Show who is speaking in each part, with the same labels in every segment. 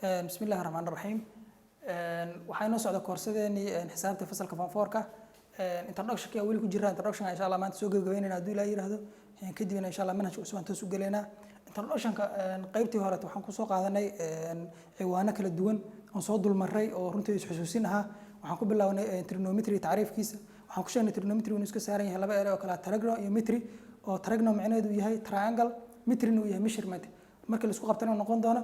Speaker 1: Bismi illahi raxmaan raxiim. Waxaa inoo socda koorsadeenii xisaabta fasalka form four-ka. Introductionka weli ku jira. Introduction insha Allah maanta soo gabagabeynayna hadduu Ilaah yiraahdo. Kadibna insha Allah manhajka cusub aan toos u gelaynaa. Introductionka qaybtii hore waxaan kusoo qaadanay ciwaano kala duwan oon soo dulmaray oo runtii isxusuusin ahaa. Waxaan ku bilownay trigonometry tacriifkiisa. Waxaan ku sheegnay trigonometry inuu iska saaran yahay laba erey oo kala trigono iyo metry, oo trigono micnaheedu yahay triangle, metryna uu yahay measurement. Marka la isku qabtana noqon doono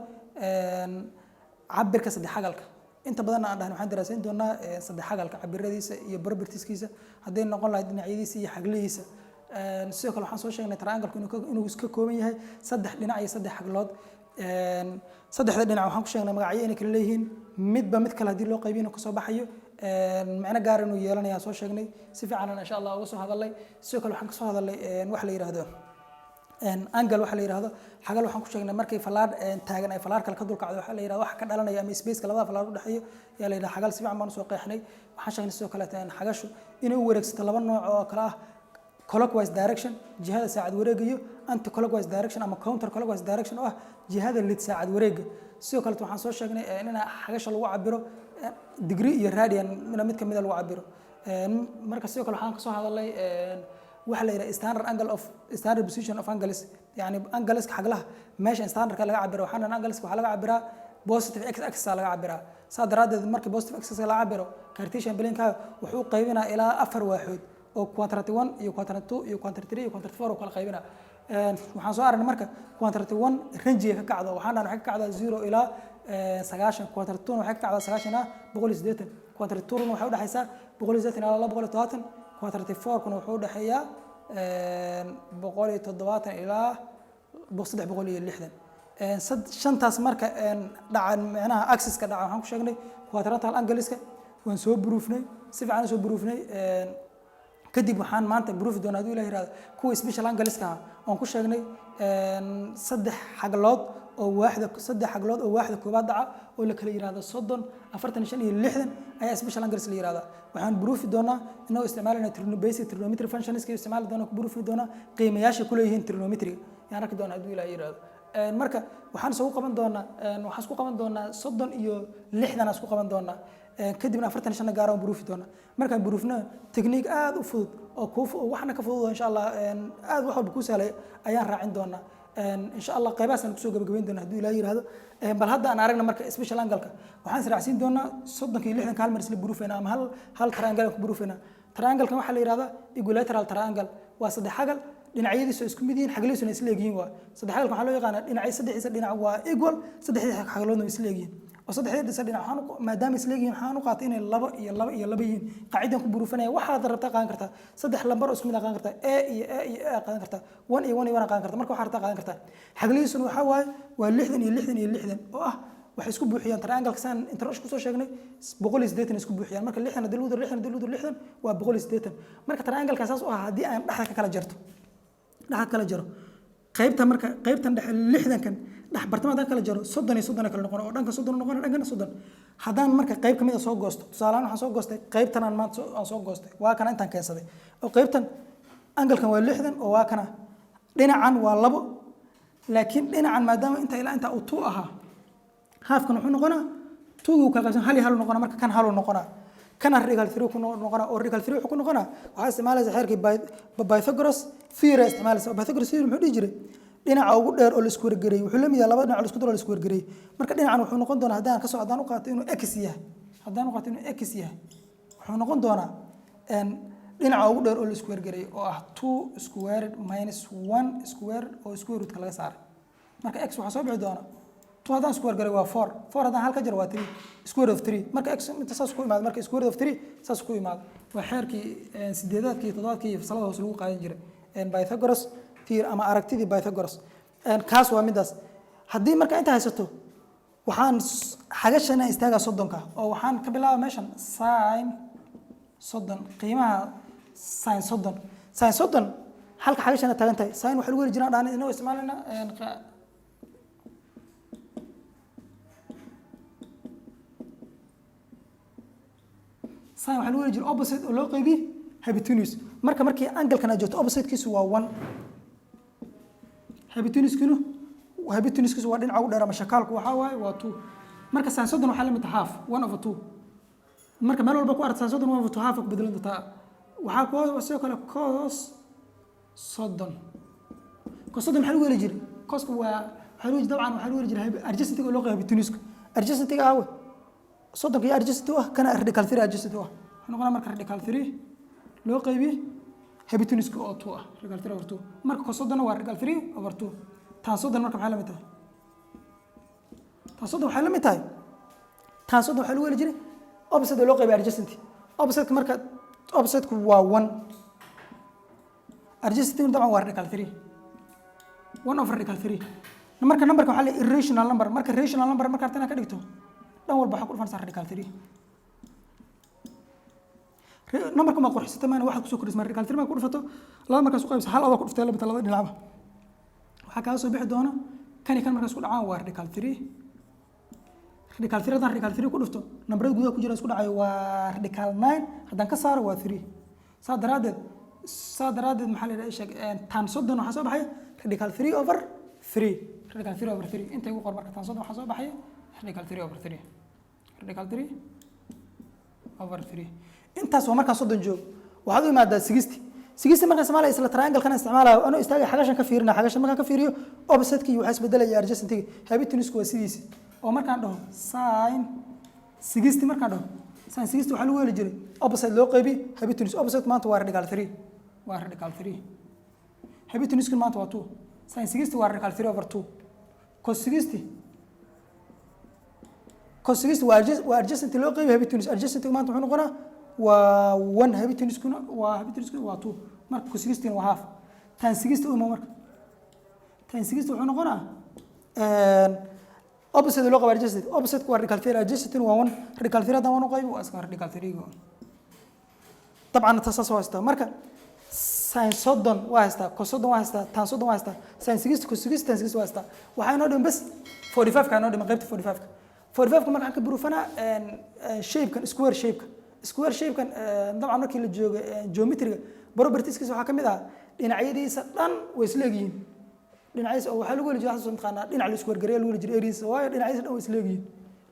Speaker 1: cabirka saddex xagalka. Inta badan aan dhahnay waxaan daraasayn doonaa saddex xagalka cabiradiisa iyo propertieskiisa, hadday noqon lahayd dhinacyadiisa iyo xaglihiisa. Sidoo kale waxaan soo sheegnay triangle inuu iska kooban yahay saddex dhinac iyo saddex xaglood. Saddexda dhinac waxaan ku sheegnay magacyo inay kala leeyihiin, midba mid kale haddii loo qaybiyo inuu kasoo baxayo micno gaar inuu yeelanaya soo sheegnay. Si fiican insha Allah uga soo hadalnay. Sidoo kale waxaan kasoo hadalnay waxa la yiraahdo angle, waxa la yiraahdo xagal. Waxaan ku sheegnay markay falaar taagan ay falaar kale ka dulkacdo, waxa la yiraahdo waxa ka dhalanaya ama space-ka labada falaar u dhexeeyo yaa la yiraahdo xagal. Si fiican baan usoo qeexnay. Waxaan sheegnay sidoo kale xagashu inay u wareegsato laba nooc oo kala ah: clockwise direction, jihada saacad wareega, iyo anti clockwise direction ama counter clockwise direction oo ah jihada lid saacad wareega. Sidoo kale waxaan soo sheegnay in xagasha lagu cabiro degree iyo radian, mid kamid a lagu cabiro. Marka sidoo kale waxaan kasoo hadalnay waxa la yidhaha standard angle of standard position of angles, yani angleska, xaglaha meesha standardka laga cabiro. Waxaan dhahnay angleska waxaa laga cabiraa positive x axis laga cabiraa. Saa daraaddeed markii positive x axis laga cabiro, Cartesian plane-ka wuxuu u qaybinaa ilaa afar waaxood oo quadrant one iyo quadrant two iyo quadrant three iyo quadrant four oo kala qaybinaa. Waxaan soo aragnay marka quadrant one range-ga ka kacdo. Waxaan dhahnay waxay ka kacdaa 0 ilaa 90. Quadrant two waxay ka kacdaa 90 ilaa 180. Quadrant two waxay udhexaysaa 180 ilaa 270. Quadrant four kuna wuxuu udhexeeyaa 170 ilaa 360. Shantaas marka dhaca micnaha axiska dhaca waxaan ku sheegnay quadrantal angleska. Waan soo proofnay, si fiican u soo proofnay. Kadib waxaan maanta proofi doonaa, hadduu Ilaah yiraahdo, kuwa special angleska ah oon ku sheegnay saddex xaglood oo waaxda, saddex xaglood oo waaxda koobaad dhaca oo la kala yiraahdo 30, 45 iyo 60 ayaa special angles la yiraahdaa. Waxaan proofi doonaa inagoo isticmaalayna basic trigonometry functions ka isticmaali doonaa, ku proofi doonaa qiimayaasha ku leeyihiin trigonometry yaan arki doonaa, hadduu Ilaah yiraahdo. Marka waxaan isugu qaban doonaa, waxaan isku qaban doonaa 30 iyo 60 aan isku qaban doonaa. Kadibna 45 gaar aan proofi doonaa. Markaan proofna, technique aad u fudud oo kuu waxna ka fudud insha Allah, aad wax walba kuu sahlay ayaan raacin doonaa insha Allah. Qaybahaasaan kusoo gabagabayn doonaa, hadduu Ilaah yiraahdo. Bal hadda aan aragna marka special angle-ka. Waxaan israacsiin doonaa 30-ka iyo 60-ka hal mar isla proofayna ama hal hal triangle aan ku proofayna. Triangle-kan waxaa la yihahdaa equilateral triangle. Waa saddex xagal dhinacyadiisu isku mid yihiin, xaglihiisuna isla egyihiin. Waa saddex xagalka waxaa loo yaqaanaa dhinacyo saddexdiisa dhinac waa equal, saddexdiisa xagaloodna way isla egyihiin. Oo saddexdiisa dhinac waxaan maadaama isla egyihiin, waxaan u qaatay inay labo iyo labo iyo labo yihiin. Qaacidan ku proofanaya waxaad rabtaa qaadan kartaa, saddex lambar oo isku mid ah qaadan kartaa, a iyo a iyo a qaadan kartaa, one iyo one iyo one qaadan kartaa. Marka waxaa rabtaa qaadan kartaa. Xaglihiisuna waxaa waaye waa 60 iyo 60 iyo 60 oo ah waxay isku buuxiyaan triangle saan introduction kusoo sheegnay 180 isku buuxiyaan. Marka 60 haddii lagu daro 60 haddii lagu daro 60 waa 180. Marka triangle-ka saas u ah, haddii aan dhexda ka kala jarto, dhexda kala jaro qaybta, marka qaybtan dhexe 60-kan dhex bartama haddaan kala jaro, 30 iyo 30 kala noqon oo dhanka 30 noqon, dhankana 30. Haddaan marka qayb kamid a soo goosto, tusaale ahaan waxaan soo goostay qaybtan aan maanta aan soo goostay, waa kana intaan keensaday oo qaybtan angle-kan waa 60 oo waa kana dhinacan waa labo. Laakiin dhinacan maadaama inta ilaa inta uu two ahaa, halfkan wuxuu noqonaa two-guu kala qaybsan, hal iyo hal noqonaa. Marka kan haluu noqonaa, kana radical three ku noqonaa. Oo radical three wuxuu ku noqonaa, waxaa isticmaalaysa xeerkii Pythagoras theory isticmaalaysa. Pythagoras theory muxuu dhihi jiray? Dhinaca ugu dheer oo la isku wargareeyey wuxuu la mid yahay laba dhinac oo la isku daro oo la isku wargareeyey. Marka dhinacan wuxuu noqon doonaa, haddaan kasoo haddaan u qaato inuu x yahay, haddaan u qaato inuu x yahay, wuxuu noqon doonaa dhinaca ugu dheer oo la isku wargareeyey oo ah two squared minus one squared oo square rootka laga saaray. Marka x waxaa soo bixi doona two haddaan isku wargaray waa four, four haddaan hal ka jaro waa three, square of three. Marka x inta saas ku imaado, marka square of three saas ku imaado, waa xeerkii sideedaadkii iyo toddobaadkii iyo fasalada hoose lagu qaadan jiray, Pythagoras theory ama aragtidii Pythagoras. Kaas waa midaas. Haddii marka inta haysato, waxaan xagashana istaagaa 30-ka oo waxaan ka bilaaba meeshan sin 30. Qiimaha sin 30, sin 30 halka xagashana taagan tahay, sin waxa lagu heli jiraan dhaan inagoo isticmaalayna sin waxaa lagu heli jiray opposite oo loo qaybiyey hypotenuse. Marka markii angle-kan aad joogto, opposite-kiisu waa one, hypotenuse-kiinu, hypotenuse-kiisu waa dhinaca ugu dheer ama shakaalku waxaa waaye waa two. Marka sin 30 waxaa la mid tahay half, one over two. Marka meel walba ku aragta sin 30, one over two, half ku bedelan doontaa. Waxaa ku sidoo kale cos 30. Cos 30 maxaa lagu heli jiray? Coska waa waxaa lagu dabcan waxaa lagu heli jiray adjacentiga oo loo qaybiyo hypotenuse-ka. Adjacentiga aawe? 30-ka iyo adjacent u ah kana radical three adjacent u ah. Wuxuu noqonaa marka radical three loo qaybiyey hypotenuse-ka oo two ah, radical three over two. Marka cos 30 waa radical three over two. Tan 30 marka maxay la mid tahay? Tan 30 waxay la mid tahay, tan 30 waxaa lagu heli jiray opposite oo loo qaybiyo adjacent. Opposite marka, opposite-ku waa one, adjacent dabcan waa radical three, one over radical three. Marka numberka waxaa la irrational number. Marka rational number marka rabta inaad ka dhigto, dhan walba waxaa ku dhufanaysaa radical three. Numberka ma qurxisata maana waxaad kusoo kordhisma. Radical three marka ku dhufato, laba markaas u qaybsa, hal adoo ku dhuftay lamid labada dhinacba. Waxaa kaaga soo bixi doona kan iyo kan markaas ku dhacaan waa radical three. Radical three haddaan radical three ku dhufto, nambarada gudaha ku jira isku dhacayo waa radical nine, haddaan ka saaro waa three. Saa daraaddeed maxaa la yidhaha, sheeg, tan 30 waxaa soo baxaya radical three over three, radical three over three. Inta igu qor. Marka tan 30 waxaa soo baxaya radical three over three, radical three over three. Intaas waa markaa 30 joog. Waxaad u imaadaa 60. 60 markaan isticmaalaya, isla triangle-kan isticmaalayo, anoo istaagay xagashan ka fiirina. Xagashan markaan ka fiiriyo, opposite-kii waxaa isbedelaya adjacent-igi. Hypotenuse waa sidiisi oo markaan dhaho sin 60, markaan dhaho sin 60, waxaa lagu heli jiray opposite loo qaybi hypotenuse. Opposite maanta waa radical three, waa radical three. Hypotenuse maanta waa two. Sin 60 waa radical three over two. Cos 60, cos 60 waa adjacent loo qaybi hypotenuse. Adjacent maanta wuxuu noqonaa waa one, hypotenuse-kuna waa two. Marka cos 60 waa half. Tan 60 uma, marka tan 60 wuxuu noqonaa opposite loo qaba adjacent. Opposite waa radical three, adjacent waa one. Radical three haddaan one u qaybi, waa iska radical three. Dabcan tasaas waa haystaa. Marka sin 30 waa haystaa, cos 30 waa haystaa, tan 30 waa haystaa, sin 60, cos 60, tan 60 waa haystaa. Waxaa inoo dhiman bes 45 ka inoo dhiman, qaybta 45 ka. 45 ka marka waxaan ka burufanaa shape-kan, square shape-ka. Square shape-kan dabcan markii la joogo geometry-ga, properties-kiisa waxaa ka mid ah dhinacyadiisa dhan way isla egyihiin. Dhinacyadiisa oo waxaa lagu heli jiray, waxaas mataqaanaa, dhinac la isku wargareeya lagu heli jiray areas, waayo dhinacyadiisa dhan way isla egyihiin,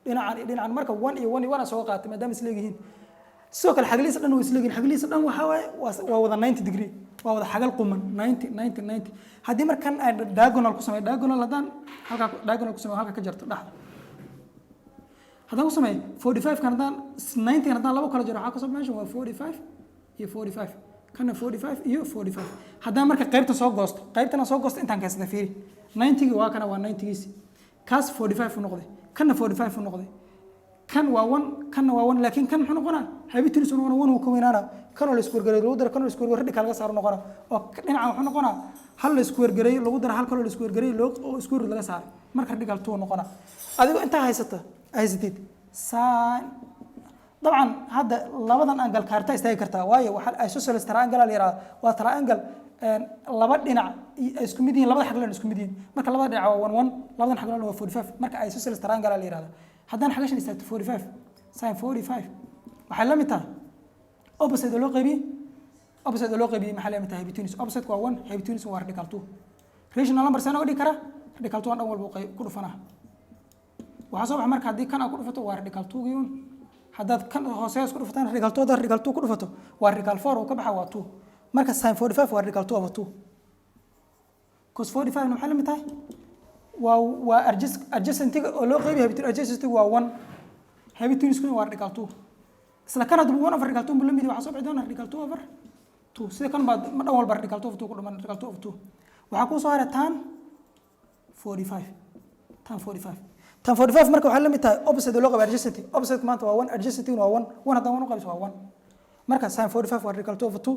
Speaker 1: dhinacan iyo dhinacan. Marka one iyo one iyo one aan soo qaatay maadaama isla egyihiin. Sidoo kale xaglihiisa dhan way isla egyihiin. Xaglihiisa dhan waxaa waaye waa wada 90 degree, waa wada xagal quman, 90, 90, 90. Haddii markan aan diagonal ku sameeyo, diagonal haddaan halkaa diagonal ku sameeyo, halkaa ka jarto dhexda haddaan ku sameeyo, 45 kan haddaan, 90 kan haddaan labo kala jaro, waxaa kasoo meeshan waa 45 iyo 45, kana 45 iyo 45. Haddaan marka qaybta soo goosto, qaybtana soo goosto, intaan kaysata fiiri. 90 waa kana, waa 90giisi kaas, 45 u noqday, kana 45 u noqday. Kan waa one, kanna waa one, laakiin kan muxuu noqonaa? Hypotenuse uu noqonaa, one wuu ka weynaana. Kanoo la isku wargareeyo lagu daro kanoo la isku wargareeyo, radical laga saaro noqonaa, oo dhinacan wuxuu noqonaa hal la isku wargareeyo lagu daro hal kaloo la isku wargareeyo loo oo isku wargareeyo laga saaray. Marka radical two noqonaa. Adigoo intaa haysatid sin, dabcan hadda labadan angle kaarta istaagi kartaa, waayo waxaa isosceles triangle la yihahdaa. Waa triangle laba dhinac ay isku mid yihiin, labada xagloon isku mid yihiin. Marka labada dhinac waa one one, labadan xagloon waa 45. Marka isosceles triangle la yihahdaa. Haddaan xagashan istaagto, 45, sin 45 waxay la mid tahay opposite oo loo qaybiyey, opposite oo loo qaybiyey maxaa la mid tahay? Hypotenuse. Opposite waa one, hypotenuse waa radical two. Rational number seen oga dhigi karaa? Radical two aan dhan walba ku dhufanaa. Waxaa soo baxa marka haddii kan aad ku dhufato waa radical two giun. Haddaad kan hooseeya isku dhufataan radical two, haddaad radical two ku dhufato waa radical four, uu ka baxa waa two. Marka sin 45 waa radical two over two. Cos 45 na maxay la mid tahay? Waa adjacentiga oo loo qaybiy hypotenuse. Adjacentiga waa one, hypotenuse waa radical two. Isla kan hadduu one over radical two buu la mid yahay, waxaa soo bixi doona radical two over two. Sida kan baad ma dhan walba radical two over two ku dhuman, radical two over two. Waxaa kuu soo haray tan 45. Tan 45, tan 45 marka waxay la mid tahay opposite oo loo qabo adjacent. Opposite maanta waa one, adjacent waa one. One haddaan one u qaybiso waa one. Marka sin 45 waa radical two over two,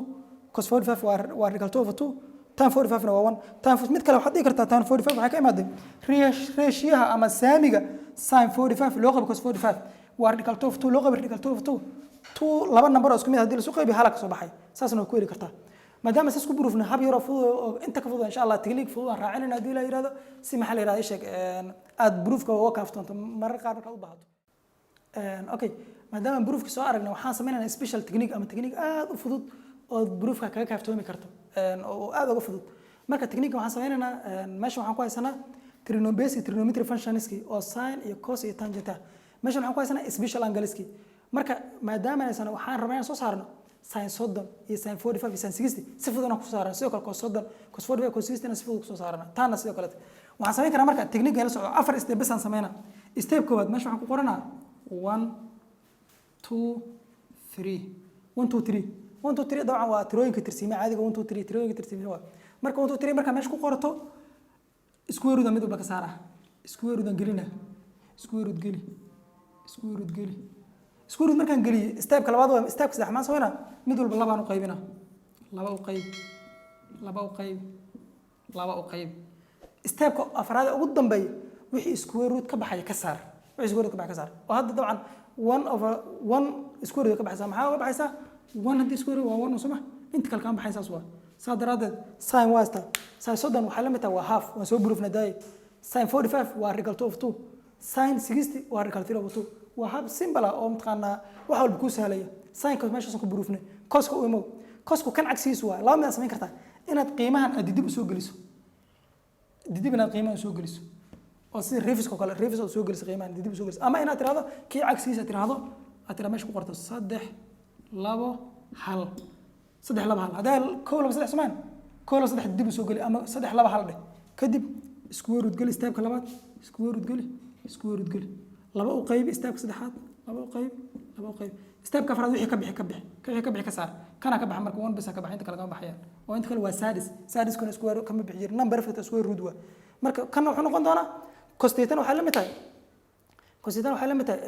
Speaker 1: cos 45 waa radical two over two, tan 45 na waa one. Tan mid kale waxaad dhihi kartaa tan 45 waxay ka imaadeen ratio-ha ama saamiga sin 45 loo qabo cos 45 waa radical two over two loo qabo radical two over two. Two laba number oo isku mid haddii la isu qaybiyo, hala ka soo baxay. Saasna waa ku heli kartaa. Maadaama saas ku buruufna, hab yaroo fudud oo inta ka fudud, insha Allah, technique fudud aan raacinayna haddii la yihahdo, si maxaa la yihahda, sheeg, aad proofka uga kaaftoonto marar qaar markaad u baahato. Okay, maadaama proofka soo aragna, waxaan sameynaynaa special technique ama technique aad u fudud oo proofka kaga kaaftoomi karto oo aad uga fudud. Marka technique waxaan sameynaynaa, meesha waxaan ku haysanaa trigonometric ratio. Trigonometric ratio waxaa la yihahdaa Basic trigonometry functionski oo sin iyo cos iyo tangent ah. Meeshan waxaan ku haysanaa special angleski. Marka maadaama haysano, waxaan rabnaa inaan soo saarno sin 30 iyo sin 45 iyo sin 60, si fudud inaan kusoo saarno. Sidoo kale cos 30, cos 45, cos 60 si fudud kusoo saarana. Taana sidoo kale waxaan samayn karaa. Marka technique la socdo, afar step bes aan sameynaa. Step koowaad, meesha waxaan ku qoranaa one, two, three, one, two, three, one, two, three. Dabcan waa tirooyinka tirsiima caadiga. One, two, three, tirooyinka tirsiima waa. Marka one, two, three markaa meesha ku qorato, square root mid walba ka saara. Square root aan gelina, square root geli, square root geli. Square root markaan geliyo, stepka labaad waa stepka saddex. Maan sameynaa? Mid walba labaan u qaybina. Laba u qayb, laba u qayb, laba u qayb. Stepka afraad ee ugu dambeeya, wixii square root ka baxaya ka saar. Wixii square root ka baxaya ka saar. Oo hadda dabcan one over one square root ka baxaysa, maxaa uga baxaysaa? One haddii square root waa one, soo ma? Inta kale kama baxaysaas waa. Saa daraaddeed sin waa istaa. Sin 30 waxay la mid tahay waa half, waan soo proofna daaye. Sin 45 waa radical two of two. Sin 60 waa radical three over two. Waa hab simple ah oo mataqaanaa wax walba kuu sahlaya. Sinka meeshaas ku proofnay. Coska u imow. Cosku kan cagsigiisu waa. Laba mid aad samayn kartaa: inaad qiimahan aad didib usoo geliso, didib inaad qiimahan usoo geliso, oo sida reverse oo kale, reverse oo soo geliso, qiimahan didib usoo geliso, ama inaad tirahdo kii cagsigiisa tirahdo, aad tirahdo meesha ku qorto saddex, labo, hal, saddex, laba, hal. Haddaa kow, laba, saddex somaan, kow, laba, saddex dib usoo geli, ama saddex, laba, hal dheh. Kadib square root geli. Stepka labaad, square root geli, square root geli, laba u qaybi. Stepka saddexaad, laba u qaybi, laba u qaybi. Stepka afraad, wixii ka bixi ka bixi, wixii ka bixi ka saar. Kana ka baxa marka one bisa ka baxa, inta kale kama baxayaan. Oo inta kale waa sadis. Sadiskuna square kama bixi jirin, number perfect square root waa. Marka kana wuxuu noqon doonaa cos theta waxay la mid tahay, cos theta waxay la mid tahay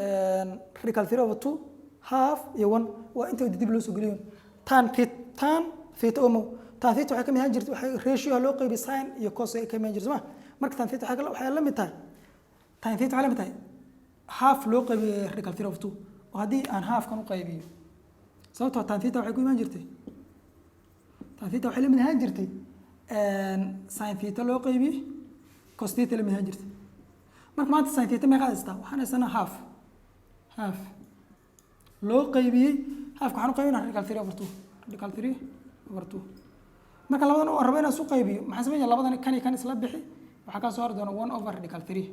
Speaker 1: radical three over two, half iyo one. Waa inta dib loo soo geliyo. Tan theta, tan theta omo, tan theta waxay ka mid ahaan jirtay, waxay ratio loo qaybiy sin iyo cos ay ka mid ahaan jirtay, soma? Marka tan theta waxay la mid tahay, tan theta waxay la mid tahay half loo qaybiyey radical three over two. Oo haddii aan halfkan u qaybiyo, sababtoo tan theta waxay ku imaan jirtay, tan theta waxay la mid ahaan jirtay sin theta loo qaybiyey cos theta la mid ahaan jirtay. Marka maanta sin theta meeqaad haystaa? Waxaan haysanaa half, half loo qaybiyey, halfka waxaan u qaybinaa radical three over two, radical three over two. Marka labadan oo rabo inaan isu qaybiyo, maxaan sameynaya? Labadan kan iyo kan isla bixi. Waxaa kaa soo hari doona one over radical three.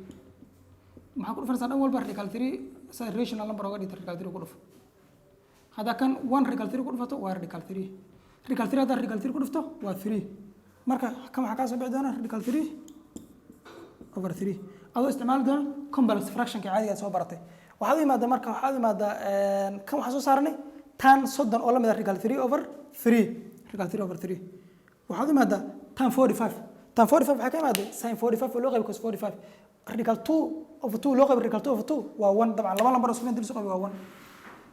Speaker 1: Maxaa ku dhufanaysaa? Dhan walba radical three sida rational number oga dhigta, radical three ku dhufo. Haddaa kan one radical three ku dhufato, waa radical three. Radical three haddaa radical three ku dhufto, waa three. Marka kan waxaa kaa soo bixi doona radical three over three, adoo isticmaali doona complex fractionka caadiga aad soo baratay. Waxaad u imaadaa, marka waxaad u imaadaa kan waxaan soo saaranay tan 30 oo la mid ah radical three over three, radical three over three. Waxaad u imaadaa tan 45. Tan 45 waxay ka imaaday sin 45 oo loo qaybi cos 45. Radical two over two loo qaybi radical two over two waa one. Dabcan laba lambar oo isku mid isu qaybi waa one.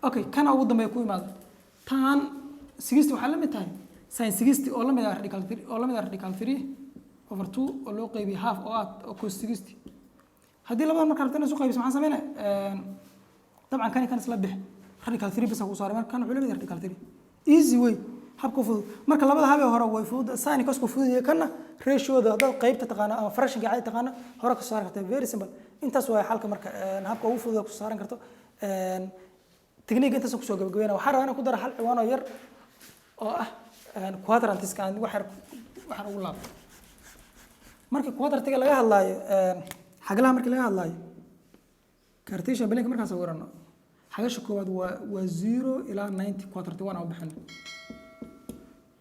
Speaker 1: Okay, kana ugu dambeeya ku imaada tan 60 waxaa la mid tahay sin 60 oo la mid ah radical three, oo la mid ah radical three over two oo loo qaybiyey half oo ah oo cos 60. Haddii labadan marka rabto inaad isu qaybiso, maxaan sameynaya? Dabcan kan iyo kan isla bix, radical three bisa ku saaray. Marka kan wuxuu la mid yahay radical three. Easy way, habka fudud. Marka labada habee hore way fudud, sin cosku fudud yahay. Kana ratioda haddaad qaybta taqaana ama fractionka caadi taqaana, hore ka soo saari kartaa. Very simple. Intaas waa xalka. Marka habka ugu fudud ku saaran karto technique intaas kusoo gabagabeynaya. Waxaan rabaa inaan ku daro hal ciwaan oo yar oo ah quadrantiska, aan wax yar waxaan ugu laabto. Marka quadrantiga laga hadlaayo, xaglaha markii laga hadlaayo, Cartesian plane markaan sawirano, xagasha koowaad waa 0 ilaa 90, quadrant one aan u bixino.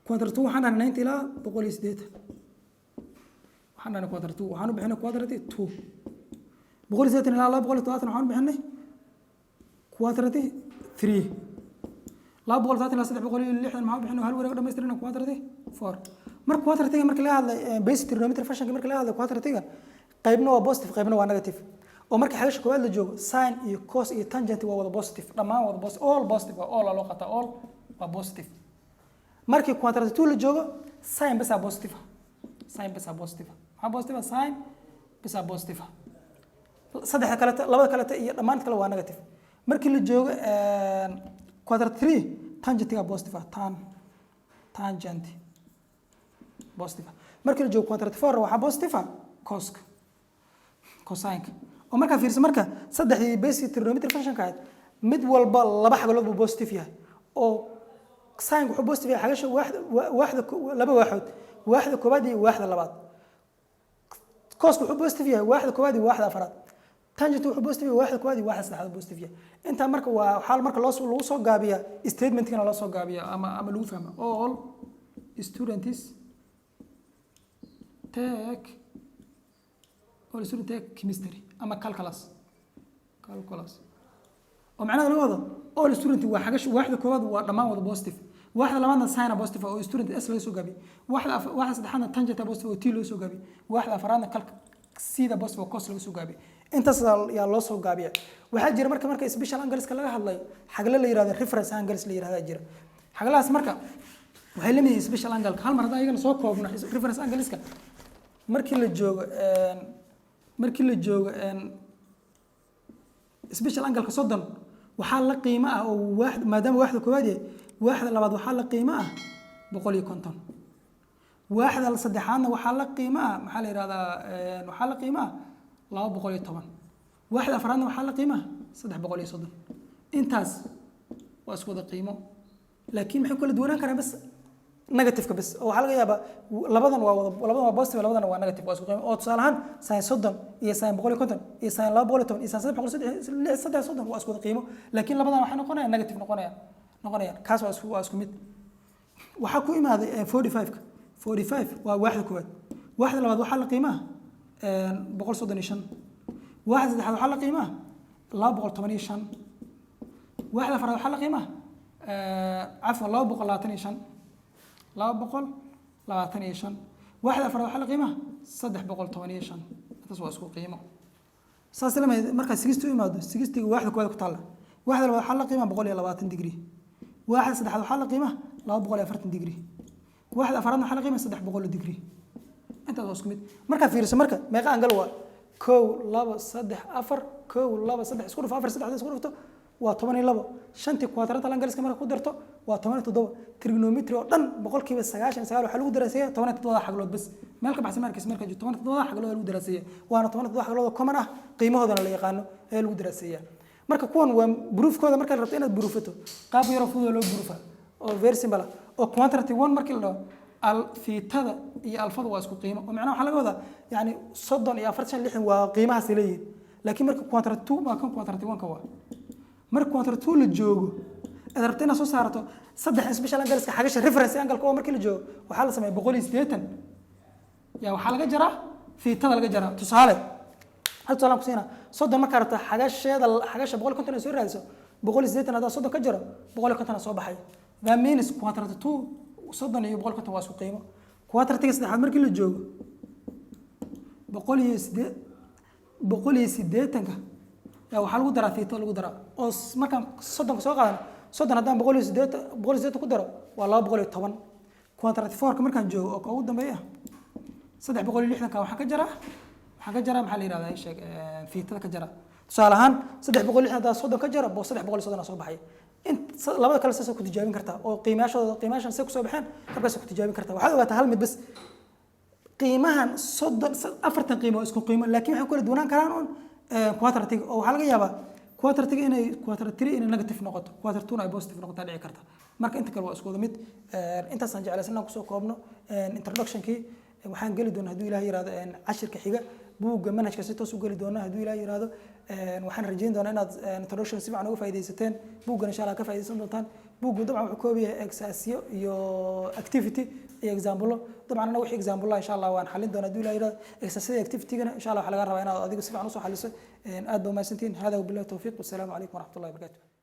Speaker 1: Quadrant two waxaan dhahnay 90 ilaa 180. Waxaan dhahnay quadrant two, waxaan u bixinay quadrant two. 180 ilaa 270 waxaan u bixinay quadrant three. 270 ilaa 360 maxaan u bixinay? Hal wareeg dhamaystirina, quadrant four. Marka quadrantiga marka laga hadlay, basic trigonometry functionka marka laga hadlay, quadrantiga qaybna waa positive, qaybna waa negative. Oo marka xagasha koowaad la joogo, sin iyo cos iyo tangent waa wada positive, dhammaan wada positive, all positive waa, all loo qataa, all waa positive. Markii quadrant two la joogo, sin basa positive, sin basa positive. Maxaa positive? Sin basa positive. Saddexda kaleta, labada kaleta iyo dhammaan kale waa negative. Markii la joogo quadrant three, tangentiga positive ah, tangent positive. Markii la joogo quadrant four, waxaa positive ah coska, cosineka. Oo markaa fiirso, marka saddexdii basic trigonometry functionka ahayd, mid walba laba xagalood buu positive yahay. Oo sin wuxuu positive yahay xagasha waaxda, laba waaxood, waaxda koowaad iyo waaxda labaad. Coska wuxuu positive yahay waaxda koowaad iyo waaxda afraad. Tangent wuxuu positive yahay waaxda koowaad iyo waaxda saddexaad positive yahay. Intaa marka waa waxaa marka loo lagu soo gaabiyaa, statementkana loo soo gaabiyaa ama lagu fahma all students take, all students take chemistry ama calculus, oo macnaha laga wado all student waa xagasha waaxda koowaad waa dhammaan wada positive, waaxda labaadna sin positive oo student S laga soo gaabiyey, waaxda saddexaadna tangent positive oo T loo soo gaabiyey, waaxda afraadna calc C-da positive oo cos laga soo gaabiyey. Intaas yaa loo soo gaabiya. Waxaa jira marka special angleska laga hadlayo xagle la yirahdo reference angles la yirahdaa jira. Xaglahaas marka waxay la mid yihiin special angle. Hal mar haddaan iyagana soo koobno, reference angleska markii la joogo special angle-ka 30 waxaa la qiimo ah oo waax maadaama waaxda koowaad yahay, waaxda labaad waxaa la qiimo ah 150, waaxda saddexaadna waxaa la qiimo ah, maxaa la yihahdaa, waxaa la qiimo ah 210, waaxda afraadna waxaa la qiimo ah 330. Intaas waa isku wada qiimo, laakiin maxay kala duwanaan karaan? Bas negativeka bas. Oo waxaa laga yaabaa labadan waa wada, labadan waa positive, labadan waa negative, waa isku qiimo. Oo tusaale ahaan sin 30 iyo sin 150 iyo sin 210 iyo sin 336 30 waa isku wada qiimo, laakiin labadan waxay noqonayaan negative noqonayaan. Kaas waa isku mid. Waxaa ku imaaday 45-ka. 45 waa waaxda koowaad, waaxda labaad waxaa la qiimaha 135, waaxda saddexaad waxaa la qiimaha 215, waaxda afraad waxaa la qiimaha, cafwan, 225, 225, waaxda afraad waxaa la qiimaha 315. Intaas waa isku qiimo. Saas lamid markaa 60 u imaado, 60-ga waaxda koowaad ku taalla, waaxda labaad waxaa la qiimaha 120 degree, waaxda saddexaad waxaa la qiimaha 240 degree, waaxda afraadna waxaa la qiimaha 300 degree. Intaas waa isku mid. Markaa fiiriso marka meeqa angle waa? Kow, labo, saddex, afar. Kow, labo, saddex, isku dhufo afar, saddex isku dhufto waa 12. Shantii quadrantal angleska marka ku darto waa 17. Trigonometry oo dhan 99% waxaa lagu daraaseeya 17-da xaglood bas. Meel ka baxsan markiis marka jiro 17-da xaglood lagu daraaseeya, waana 17 xaglood oo common ah, qiimahoodana la yaqaano ayaa lagu daraaseeya. Marka kuwan waa proofkooda. Marka la rabto inaad proofato, qaab yaroo fudud oo loo proofa oo very simple ah, oo quadrant one markii la dhaho al thetada iyo alfadu waa isku qiimo, oo macnaha waxaa laga wadaa yani 30 iyo 40, 60 waa qiimahaas leeyihiin. Laakiin marka quadrant two waa kan, quadrant one ka waa marka quadrant two la joogo aad rabto inaad soo saarto saddex special angleska xagasha reference angle oo markii la joogo waxaa la sameeya 180 yaa waxaa laga jaraa thetada laga jaraa. Tusaale, hal tusaale aan ku siinaa. 30 markaa rabto xagasheeda, xagasha 150 ay soo raadiso, 180 haddaa 30 ka jaro, 150 soo baxay. That means quadrant two 30 iyo 150 waa isku qiimo. Quadrantiga saddexaad markii la joogo, 180-ka yaa waxaa lagu daraa theta lagu daraa, oo markaan 30-ka soo qaadano, 30 haddaan 180 ku daro waa 210. Quadrant fourka markaan joogo oo ka ugu dambeeya, 360-ka waxaan ka jaraa, maxaa la yihahdaa, ii sheeg, thetada ka jara. Tusaale ahaan 360 haddaa 30 ka jaro, 330 soo baxay. In labada kale saasoo ku tijaabin kartaa, oo qiimayaashooda, qiimayaashan say kusoo baxeen habkaas ku tijaabin kartaa. Waxaad ogaataa hal mid bas: qiimahan 30, 40 qiimo waa isku qiimo, laakiin waxay ku kala duwanaan karaan un quadrantiga, oo waxaa laga yaabaa quadrantiga inay quadrant three inay negative noqoto, quadrant two ay positive noqotaa dhici karta. Marka inta kale waa isku wada mid. Intaasaan jeclaysan inaan kusoo koobno introductionkii. Waxaan geli doonaa, hadduu Ilaah yiraahdo, cashirka xiga buugga manhajka si toos u geli doona, hadduu Ilaah yiraahdo. Waxaan rajayn doonaa inaad introduction si fiican uga faa'iidaysateen, buuggan insha Allah ka faa'iidaysan doontaan. Buuggu dabcan wuxuu kooban yahay exerciseyo iyo activity iyo example. Dabcan anaga wixii example insha Allah waan xalin doonaa, hadduu Ilaah yiraahdo. Exercise activity-gana insha Allah waxaa laga rabaa inaad adigu si fiican usoo xaliso. Aad baa umahadsantihiin. Hada wabillahi tawfiiq, wassalaamu calaykum waraxmatullahi wabarakatuh.